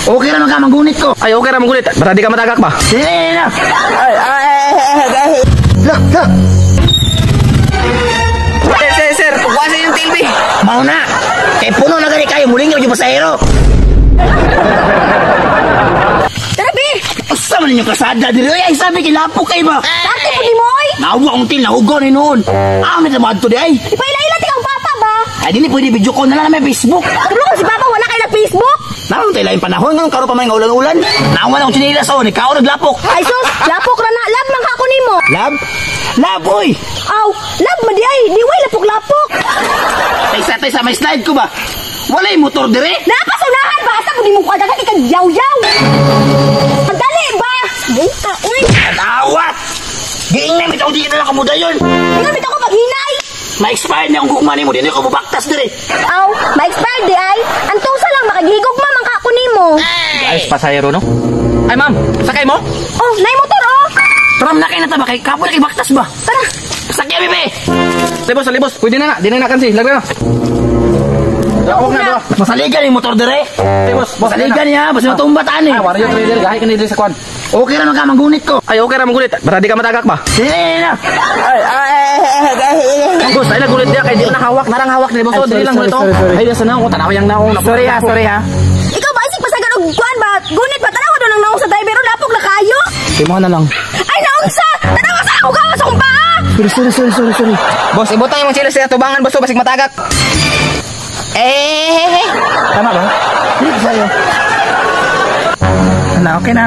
Okay ra man ka manggunit ko. Ay, okay ra manggunit. Basta di ka matagak ba? Sige na. Ay, ay, ay, ay. Lah, lah. Sir, sir, sir, kuha sa inyong tail, be. Mao na. Kay puno na gani kayo muling yung pasahero. Tara, be! Asa man ninyong kasada diri ay sabi kay lapok kay ba. Dati po ni mo, oy! Nawa akong til nahugaw ni noon. Ah, may tamad to di ay. Ipaila-ila ti kang papa ba? Ay dili pwede video call na lang na may Facebook. Kablo ko si papa wala kay na Facebook. Naon tayo laing panahon ngayon karon pa man nga ulan-ulan. Nawa na akong tsinilas oh, ni kao naglapok. Ay sus, lapok ra na lab man ka ako nimo. Lab? Lab oy. Aw, lab man di ay, di way lapok-lapok. Taysa taysa may slide ko ba? Walay motor dire. Napasunahan ba asa mo di mo ko kay kag yaw-yaw. Dali ba? Buta oy. Awat. Giingnan bitaw di na lang kamudayon. Ingon bitaw ko maghinay. Ma-expired na akong gugma nimo, di na ko mubaktas dire. Aw, ma-expired di ay. Antusa lang makagigog ma man ka ako nimo. Ayos pasahero, no? Ay, ma'am, sakay mo? Oh, nay motor oh. Tram na kay na ta ba kay kapoy na kay baktas ba? Tara. Sakya bebe. Libos, libos. Pwede na na. Di na na kansi. Lagay na. Huwag na, doa. Masaligan yung motor dire. Libos, boss. Masaligan niya, basta matumba taan eh. Ay, wala yung trader. Gahi ka na diri sa kwan. Okay ra man ka manggunit ko. Ay, okay ra manggunit. Basta di ka matagak ba? Sige na. Ay, ay, ay, ay. Boss, ay nagulit diya kay di na hawak, narang hawak ni boss. Ay, Oh, dili sorry, lang gulit sorry, oh. sorry, sorry. Ay, sa naong tanaw yang naong. Sorry ha, sorry ha. Ikaw ba isig pasagan og kuan ba? Gunit ba tanaw do nang naong sa driver oh, lapok na kayo. Timo na lang. Ay naong sa! Tanaw sa ako gawas akong paa. Sorry, sorry, sorry, sorry, sorry. Boss, ibutang imong chiles sa tubangan boss, oh, basig matagak. Eh, Tama ba? Dili sa'yo. Ana, okay na.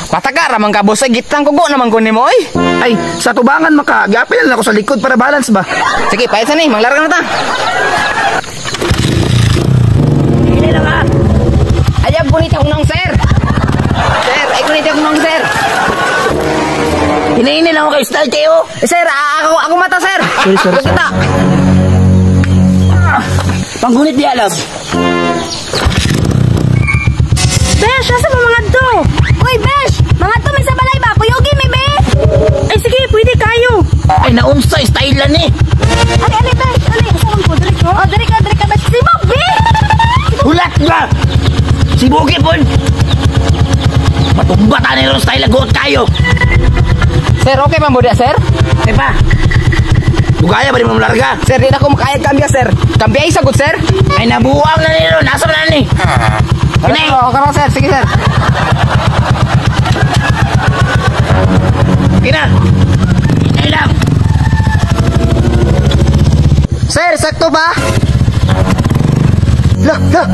Pataga ra man ka boss, ay gitang kugo naman ko nimo oy. Ay, sa tubangan maka, gapil na ako sa likod para balance ba? Sige, payat sa ni, manglarga na ta. Hindi lang ha. Ay, gunit akong naong sir. Sir, ay gunit akong naong sir. Hinahinay lang ako kay style kayo. Eh, sir, ako mata sir. Sorry, sorry, Ako kita. Panggunit di alam. Besh, asa mo mga to? Uy, Besh, mga to may sa balay ba? Kuyugi may be. Ay sige, pwede kayo. Ay, naunsa, style lang eh. Ali, ali, Besh, ali. Asa man ko? Diri ko? Oh, diri ka, diri ka, Besh. Sibog, be! Hulat ba? Si Bugi pon. Matumba ta ni ron style guot kayo. Sir, okay man mo sir? Ay pa. Dugaya ba di mo larga? Sir, di na ako makaya kambya sir. Kambya isa gud sir. Ay nabuang na ni ron. Asa man na ni? Hinay. Oh, okay sir, sige sir. Kina. Hinay lang. Sir, sakto ba? Lah, lah.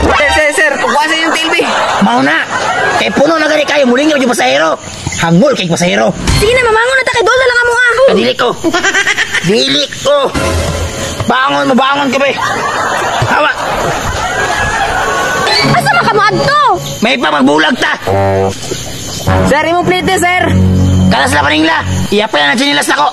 Sir, sir, sir, kuha sa inyong tail, be. Mao na. Kay puno na gani kayo muling yung pasahero. Hangol kay pasahero. Sige na, mamangon na ta kay dola lang amo ah. Ay, dili ko. Dili ko. Bangon mo, bangon ka be. Hawa. Asa man ka mo adto? May pa magbulag ta. Sir, imong plate, sir. Kalas na paningla. Iya pa na chinilas nako.